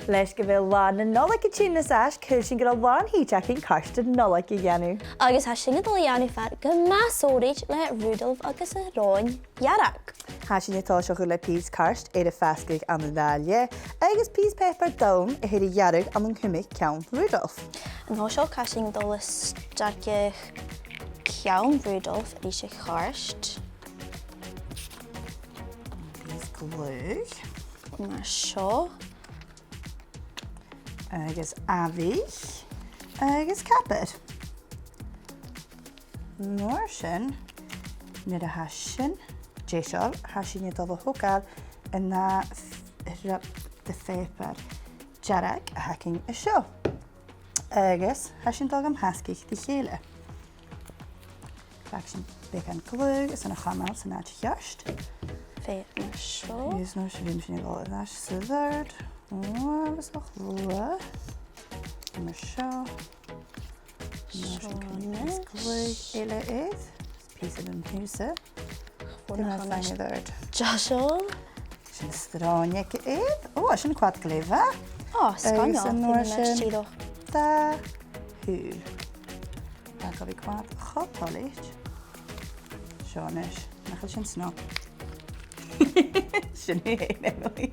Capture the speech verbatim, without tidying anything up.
Leis gu bheil Là na Nollaig a' tighinn nas fhaisge, shaoil sinn gun robh làn-thìde againn cairteal Nollaig a dhèanamh. Agus tha sinn a' dol a dhèanamh fear gu math sònraichte le Rudolph agus a shròn dhearg. Tha sinn a' tòiseachadh le pìos cairt air a phasgadh ann an dà leth, agus pìos pàipear donn a th' air a ghearradh ann an cumadh ceann Rudolph. An toiseach, tha sinn a' dol a stèidheachadh ceann Rudolph leis a' chairt. Pìos glaodh. Mar seo. Agus amhaich. Agus capair. An uair sin, nuair a tha sin deiseil, tha sinn a' dol a thogail an dà f-, rud de phàipear dearg a th' againn an seo. Agus tha sinn a' dol gam phasgadh ri chèile. Fàg sinn beagan glaodh airson a chumail san àite cheart. Feuch mar seo. Agus an uair sin, bidh sinn a' dol air ais san dòigh. Ò, agus a' chluaidh. Mar seo. An uair sin, seo cumail pìos glaodh eile air. Pìos air an taobh sa. Bhon a' chuma. Deiseil. Sin sròn aige air. Ò, sin quad glè mhath. Ò, sgoinneil. Agus an uair sin, dà shùil. Tha e gu bhith quad cho toilichte. Seo a-nis. Nach eil sin snog? Sin e, Emily.